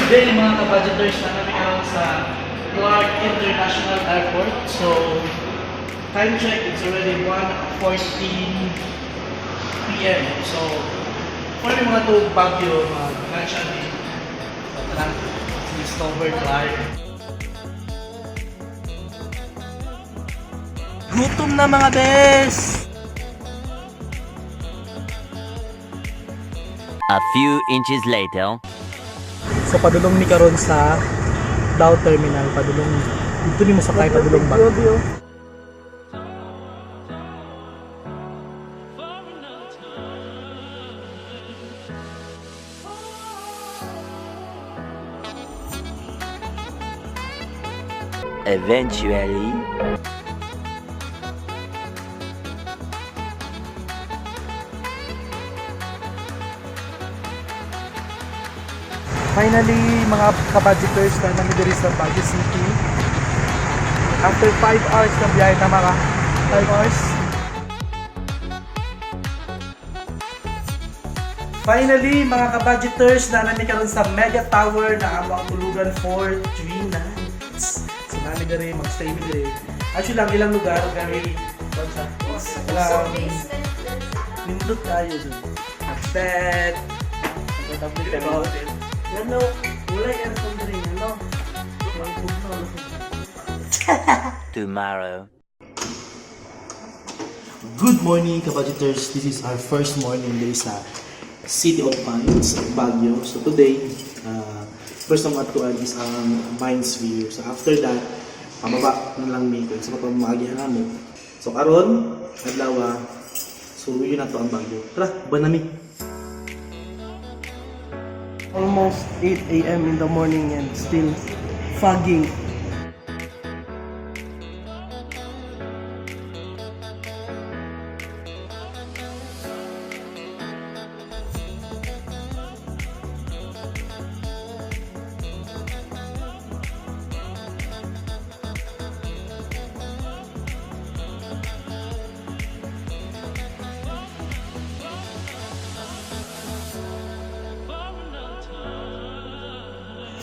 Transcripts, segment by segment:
Day, mga kabudgeters, na kami karon sa Clark International Airport. So, time check, it's already 1:14 p.m. So, for yung mga to Baguio, mga siya ni tara, discover Clark. Gutom na, mga bes! A few inches later. So padulong mi karon sa Dao Terminal, padulong dito ni mo sakay padulong ba. Eventually. Finally, mga kabudgeters, na nami diri sa Baguio City. After 5 hours na biyahe, tama ka? 5 hours? Finally, mga kabudgeters, na nami karon sa Mega Tower na amo ang tulugan for 3 nights. So nami diri, magstay mi diri. Actually, ang ilang lugar, very, So basement. Nindot tayo dun. Bed. Komportable pero ano, wala aircon rin, ano? Tomorrow. Good morning, kabudgeters. This is our first morning day sa City of Pines, Baguio. So today, first ang matuan is ang Mines View. So after that, pababa na lang mi kung sa pamamagihan namo. So karon, adlaw, suluyin na to ang Baguio. Tara, uban na mi. Almost 8 a.m. in the morning and still fogging.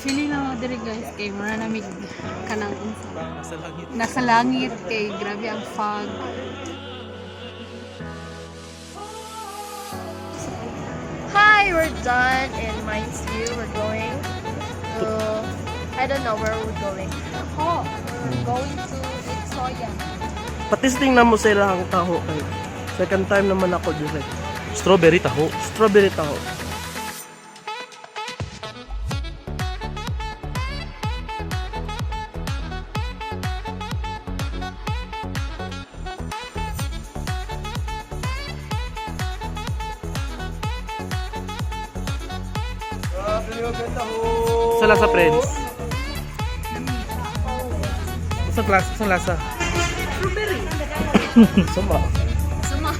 Feeling na mo diri, guys, kay mura na mig kanang unsa. Nasa langit. Nasa langit kay grabe ang fog. Hi, we're done in Mines View. We're going to, I don't know where we're going. Oh, we're going to eat soya. Patisting na mo sila ang taho kay. Second time naman ako dire. Strawberry taho. Strawberry taho. Sa lasa, friends. Sa klasa, sa lasa. Strawberry. Sama. Suma.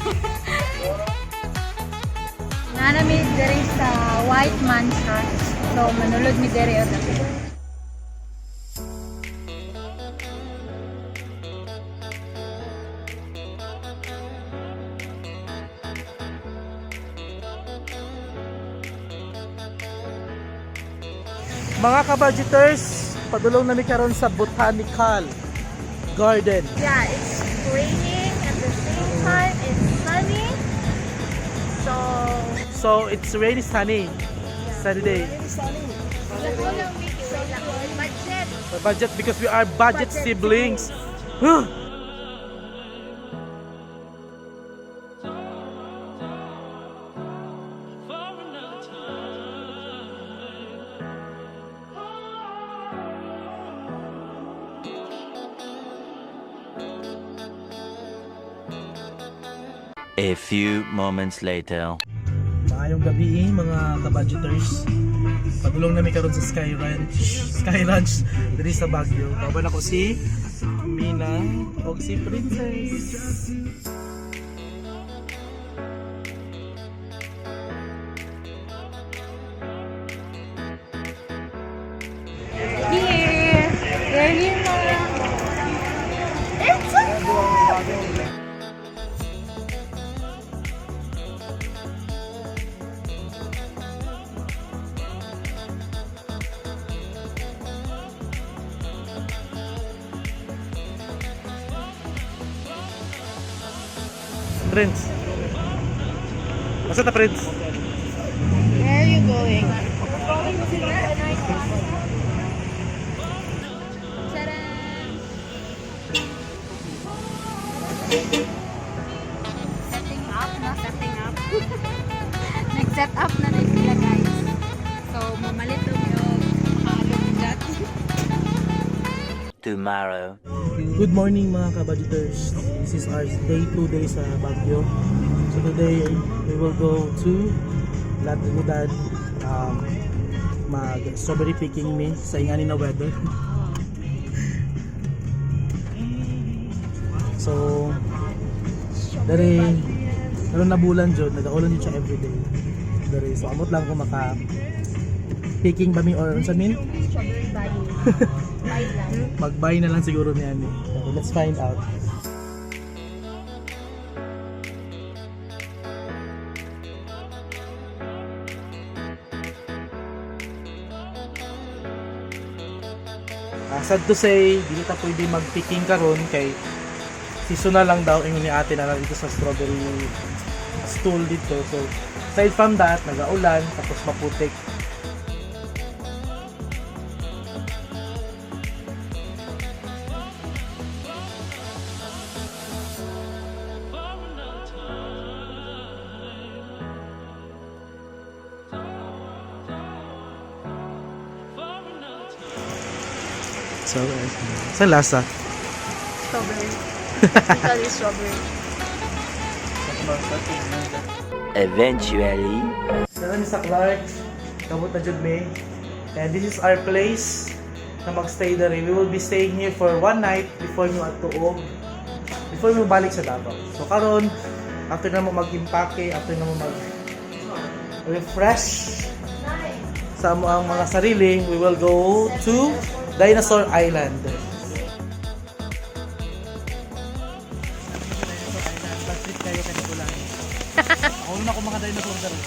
Nanami diri sa White Mansion. So manulod mi diri og Mga kabudgeters, padulong na mi karon sa Botanical Garden. Yeah, it's raining at the same time. It's sunny. So, So it's really sunny. Saturday. Budget. Budget because we are budget, Budget siblings. Huh! A few moments later. Maayong gabi eh, mga kabudgeters. Padulong na mi karon sa Sky Ranch. Sky Ranch diri sa Baguio. Kauban ako si Mina og si Princess. Here. We're here na. It's a Prince. Asa ta, Prince? Where are you going? Going to the night. Charan! Setting up na, setting up. Nag-set up na na sila, guys. So, mamalit og makaalog dyan. Tomorrow. Good morning, mga kabudgeters. This is our day 2 day sa Baguio. So today we will go to La Trinidad, mag strawberry picking mi sa ingani na weather. So dere karon na bulan jud, nagaulan jud siya everyday. Dere, so amot lang kung maka picking ba mi or unsa min? Strawberry body. Buy lang. Mag-buy na lang siguro ni Ani. Okay, let's find out. Sad to say, dili ta pwede mag-picking karon kay seasonal lang daw ingon ni ate na dito sa strawberry stool dito. So, aside from that, nagaulan tapos maputik. So, sa lasa? Strawberry. Italy strawberry. Eventually. Sana mi sa Clark, kabot na jud mi. And this is our place na magstay diri. We will be staying here for one night before mo adtuog. Before mo balik sa Davao. So karon, after na mo mag-impake, after na mo mag refresh sa mo ang mga sarili, we will go to Dinosaur Island. Dinosaur Island, kayo kanikulan. Ako na ko mga dinosaur dere.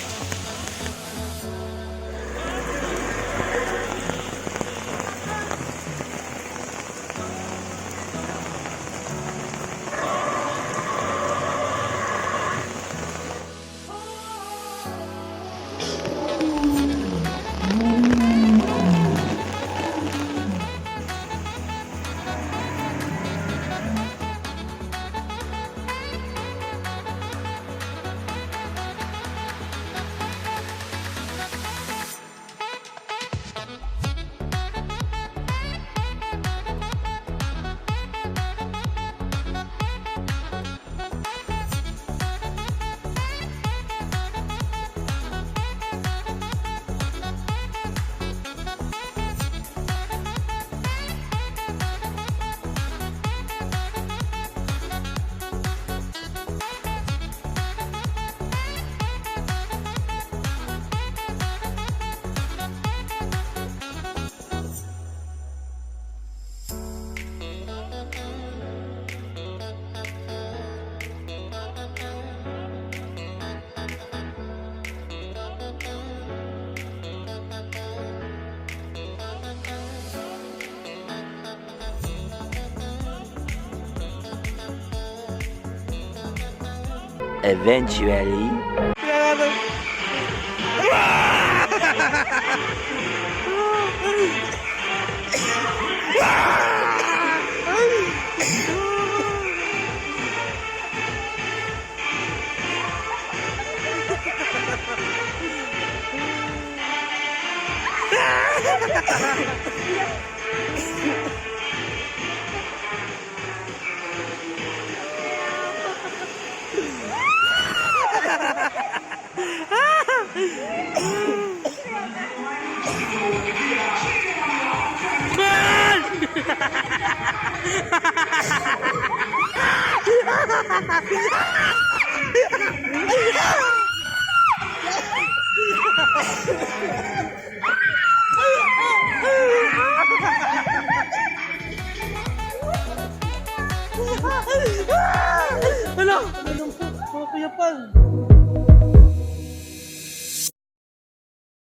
Eventually.